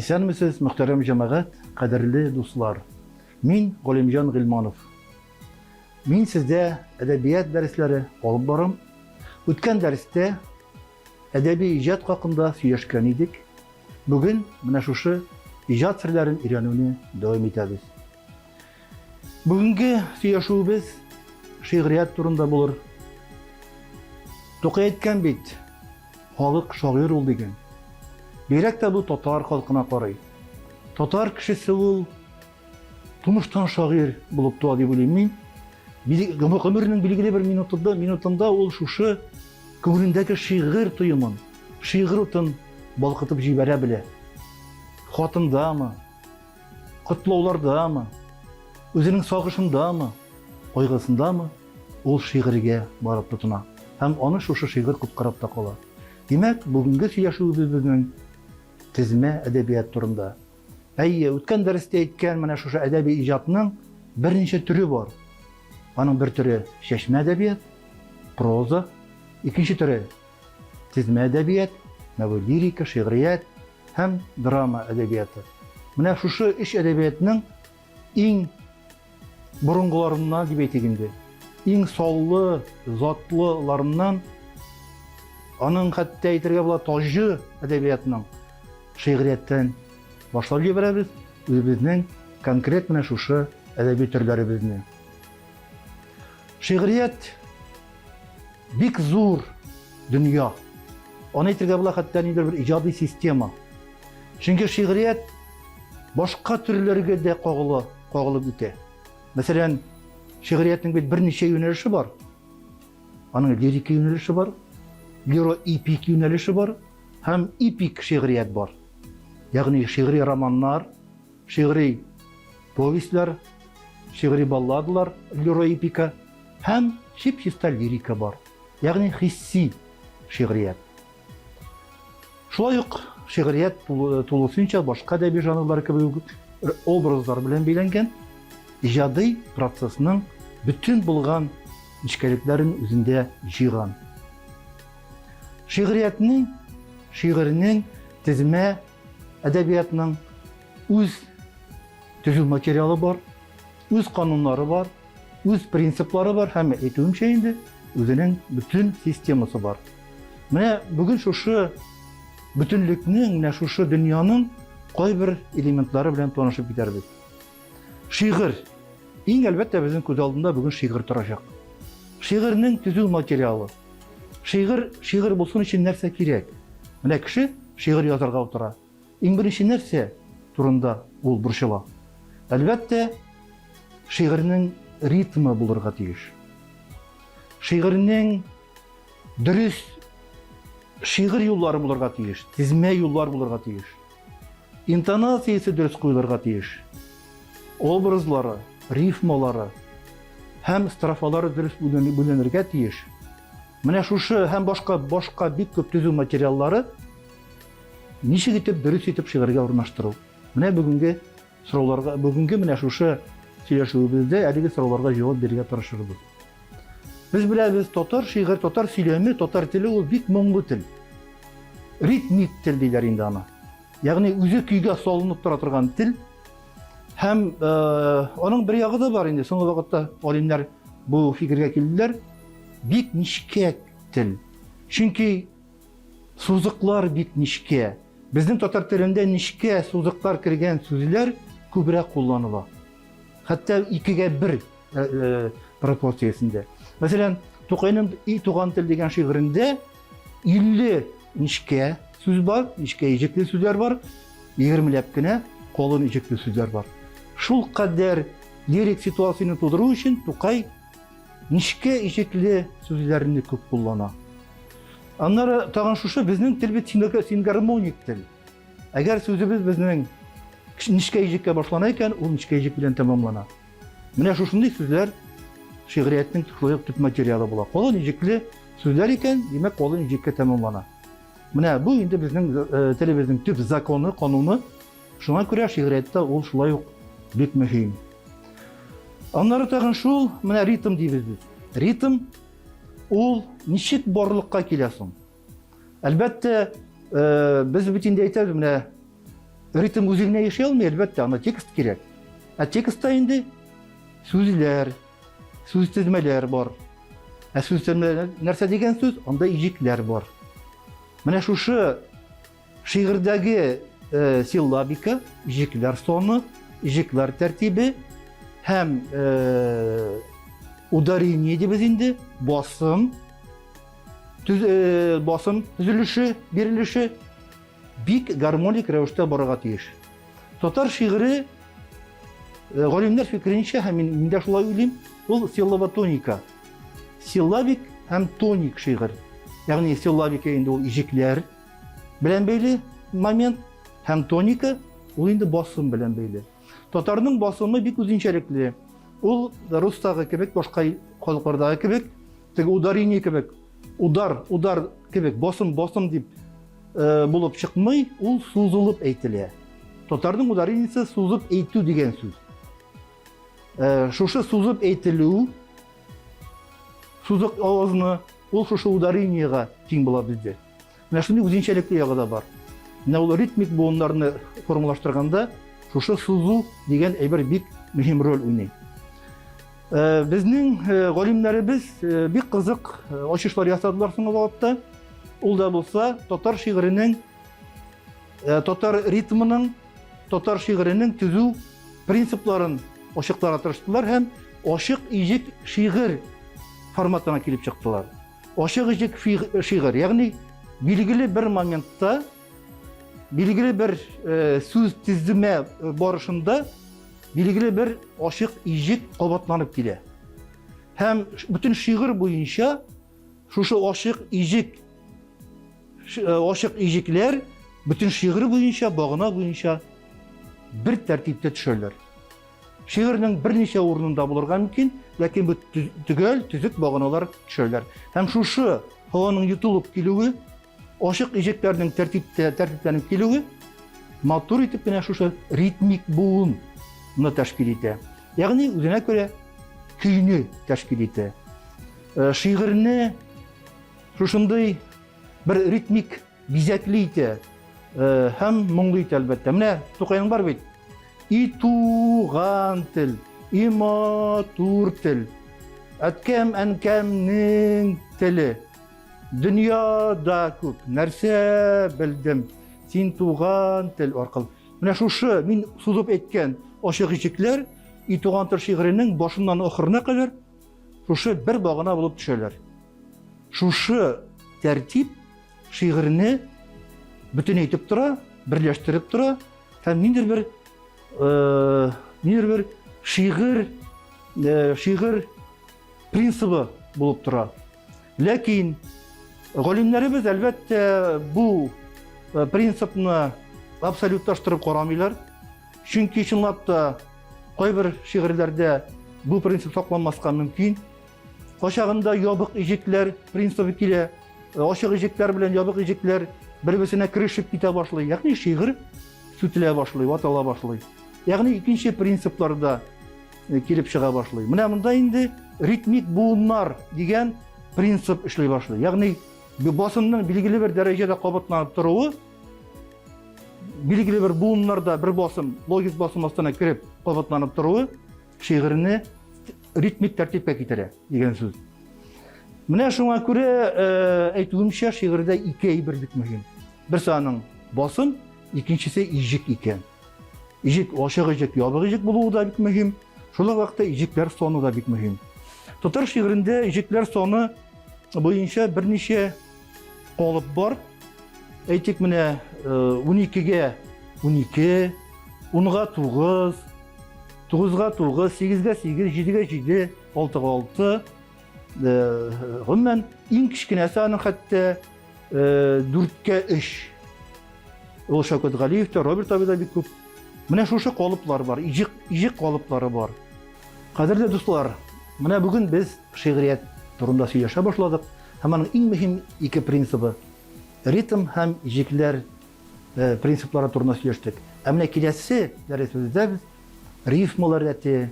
Исәнмесез, мөхтәрәм җәмәгать, кадерле дуслар. Мин Галимҗан Гыйльманов. Мин сездә әдәбият дәресләре алып барам. Үткән дәрестә әдәби иҗат хакында сөйләшкән идек. Бүген менә шушы иҗат серләрен өйрәнүне дәвам итәбез. Бүгенге сөйләшүебез шигърият турында булыр. Тукай әйткән бит, халык шагыйрь ул дигән. Бигрәк тә бу татар халкына карый. Татар кешесе ул тумыштан шагыйрь булып туа дип уйлыйм мин. Гомеренең билгеле бер минутында, минутында ул шушы күңелендәге шигырь тоемын, шигырь утын балкытып җибәрә белә. Хатындамы, котлаулардамы, үзенең сагышындамы, кайгысындамы, ул шигырьгә барып тотына. Һәм аны шушы шигырь коткарып та кала. Димәк, бүгенге сөйләшүебез безнең тезмә әдәбият турында. Әйе, үткән дәрестә әйткән менә шушы әдәби иҗатның берничә төре бар. Аның бер төре чәчмә әдәбият, проза, икенче төре тезмә әдәбият, менә бу лирика, шигърият һәм драма әдәбияты. Менә шушы өч әдәбиятның иң борынгыларыннан дип әйтик инде, иң саллы, затлыларыннан аның хәтта әйтергә була таҗы әдәбиятының шигърияттән башлап җибәрәбез үзебезнең конкрет менә шушы әдәби төрләребезне. Шигърият бик зур дөнья. Аны әйтергә була хәтта ниндидер бер иҗади система. Чөнки шигърият башка төрләргә дә кагыла, кагылып үтә. Мәсәлән, шигъриятнең бит берничә юнәлеше бар. Аның лирика юнәлеше бар, лиро-эпик юнәлеше бар һәм эпик шигърият бар. Ягъни шигъри романнар, шигъри повестьлар, шигъри балладалар, лироэпика һәм чип-чиста лирика бар. Ягъни хисси шигърият. Шулай ук шигърият тулысынча башка әдәби жанрлар кебек үк образлар белән бәйләнгән, иҗади процессның бөтен булган нечкәлекләрен үзендә җыйган. Шигъриятнең, шигырьнең, тезмә әдәбиятның үз төзү материалы бар, үз кануннары бар, үз принциплары бар һәм әйтүемчә инде үзенең бөтен системасы бар. Менә бүген шушы бөтенлекнең, менә шушы дөньяның кайбер элементлары белән танышып китәрбез. Шигырь. Иң әлбәттә безнең күз алдында бүген шигырь торачак. Шигырьнең төзү материалы. Шигырь, шигырь булсын өчен нәрсә кирәк? Менә кеше шигырь язарга утыра. Иң беренче нәрсә турында ул борчыла? Әлбәттә, шигырьнең ритмы булырга тиеш. Шигырьнең дөрес шигырь юллары булырга тиеш, тезмә юллар булырга тиеш. Интонациясе дөрес куелырга тиеш. Образлары, рифмалары һәм строфалары дөрес бүленергә тиеш. Менә шушы һәм башка башка бик күп төзү материаллары ничек итеп дөрес итеп шигырьгә урнаштыру. Менә бүгенге сорауларга, бүгенге менә шушы сөйләшүебездә әлеге сорауларга җавап бирергә тырышырбыз. Без беләбез, татар шигырь, татар сөйләме, татар теле ул бик моңлы тел. Ритмик тел диләр инде аны. Ягъни үзе көйгә салынып тора торган тел. Һәм э, аның бер ягы да бар инде. Соңгы вакытта галимнәр бу фикергә килделәр. Бик нечкә тел. Чөнки сузыклар бик нечкә. Безнең татар телендә нечкә сузыклар кергән сүзләр күбрәк кулланыла. Хәтта икегә бер э, э, пропорциясендә. Мәсәлән, Тукайның И туган тел дигән шигырендә 50 нечкә сүз бар, нечкә иҗекле сүзләр бар, 20ләп кенә калын иҗекле сүзләр бар. Шул кадәр лирик ситуацияне тудыру өчен Тукай нечкә иҗекле сүзләрне күп куллана. Аннары тагын шушы безнең тел бит сингармоник тел. Әгәр сүзебез безнең нечкә иҗеккә башлана икән, ул нечкә иҗек белән тәмамлана. Менә шушындый сүзләр шигъриятнең шулай ук төп материалы була. Калын иҗекле сүзләр икән, димәк, калын иҗеккә тәмамлана. Менә бу инде безнең э, телебезнең төп законы, кануны. Шуңа күрә шигърияттә ул шулай ук бик мөһим. Аннары тагын шул, менә ритм дибез без. Ритм ул ничек барлыкка килә соң? Әлбәттә, э, без бит инде әйтәбез, менә Ритм үзе генә яши алмый, әлбәттә, ана текст кирәк. Ә текстта инде сүзләр, сүз тезмәләр бар. Ә сүз тезмәләр нәрсә дигән сүз? Анда иҗекләр бар. Менә шушы шигырьдәге э, силлабика, иҗекләр саны, иҗекләр тәртибе һәм э, ударение дибез инде, басым, төз, э, басым төзелеше, бирелеше бик гармоник рәвештә барырга тиеш. Татар шигыре э, галимнәр фикеренчә, һәм мин, мин дә шулай уйлыйм, ул силлаботоника. Силлабик һәм тоник шигырь. Ягъни силлабика инде ул иҗекләр белән бәйле момент, һәм тоника ул инде басым белән бәйле. Татарның басымы бик үзенчәлекле. Ул рустагы кебек, башка халыклардагы кебек, теге ударение кебек, удар, удар кебек, басым, басым дип э, булып чыкмый, ул сузылып әйтелә. Татарның ударениесе сузып әйтү дигән сүз. Э, шушы сузып әйтелү, сузык авазны, ул шушы ударениега тиң була бездә. Менә шундый үзенчәлекле ягы да бар. Менә ул ритмик буыннарны формалаштырганда шушы сузу дигән әйбер бик мөһим роль уйный. Э, безнең э, галимнәребез э, бик кызык ачышлар ясадылар соңгы вакытта. Ул да булса татар шигыренең татар ритмының, татар шигыренең төзү принципларын ачыкларга тырыштылар һәм ачык иҗек шигырь форматына килеп чыктылар. Ачык иҗек шигырь, ягъни билгеле бер моментта, билгеле бер сүз тезмә барышында билгеле бер ачык иҗек кабатланып килә. Һәм бөтен шигырь буенча шушы ачык иҗек ачык иҗекләр бөтен шигырь буенча, багана буенча бер тәртиптә төшәләр. Шигырьнең берничә урынында булырга мөмкин, ләкин бу төгәл, төзек баганалар төшәләр. Һәм шушы һаваның йотылып килүе, ачык иҗекләрнең тәртиптә тәртипләнеп килүе матур итеп кенә шушы ритмик буынны тәшкил итә. Ягъни үзенә күрә көйне тәшкил итә. Э, шигырьне шушындый бер ритмик бизәкле итә э, һәм моңлы итә әлбәттә. Менә Тукайның бар бит. И туган тел, и матур тел. Әткәм, әнкәмнең теле. Дөньяда күп нәрсә белдем. Син туган тел аркылы. Менә шушы мин сузып әйткән ачык ишекләр И туган тел шигыренең башыннан ахырына кадәр шушы бер багана булып төшәләр. Шушы тәртип шигырьне бөтенәйтеп тора, берләштереп тора һәм ниндидер бер э, ниндидер бер шигырь э, шигырь принцибы булып тора. Ләкин галимнәребез әлбәттә бу э, принципны абсолютлаштырып карамыйлар. Чөнки чынлап та кайбер шигырьләрдә бу принцип сакланмаска мөмкин. Кайчагында ябык иҗекләр принцибы килә. Ачык иҗекләр белән ябык иҗекләр бер-берсенә керешеп китә башлый. Ягъни шигырь сүтелә башлый, ватыла башлый. Ягъни икенче принциплар да э, килеп чыга башлый. Менә монда инде ритмик буыннар дигән принцип эшли башлый. Ягъни басымның билгеле бер дәрәҗәдә кабатланып торуы билгеле бер буыннарда бер басым, логик басым астына кереп кабатланып торуы шигырьне ритмик тәртипкә китерә дигән сүз. Менә шуңа күрә э, әйтүемчә шигырьдә ике әйбер бик мөһим. Берсе аның басым, икенчесе иҗек икән. Иҗек ачык иҗек, ябык иҗек булуы да бик мөһим. Шул ук вакытта иҗекләр саны да бик мөһим. Татар шигырендә иҗекләр саны буенча берничә калып бар. Әйтик, менә 12-гә 12, 10-га 9, 9-га 9, 8-гә 8, 7-гә 7, 6-га 6. Гомумән, иң кечкенәсе аның хәтта 4-кә 3. Ул Шәүкәт Галиев та, Роберт абый да бик күп. Менә шушы калыплар бар, иҗек, иҗек калыплары бар. Кадерле дуслар, менә бүген без шигърият турында сөйләшә башладык һәм аның иң мөһим ике принцибы ритм һәм иҗекләр э, принциплары турында сөйләштек. Ә менә киләсе дәресебездә без рифмалар рәте,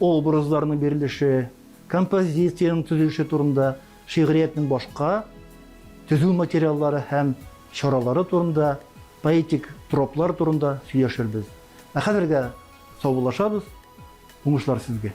образларның бирелеше, композициянең төзелеше турында, шигъриятнең башка төзү материаллары һәм чаралары турында. поэтик троплар турында сөйләшербез. Ә хәзергә саубуллашабыз. Уңышлар сезгә!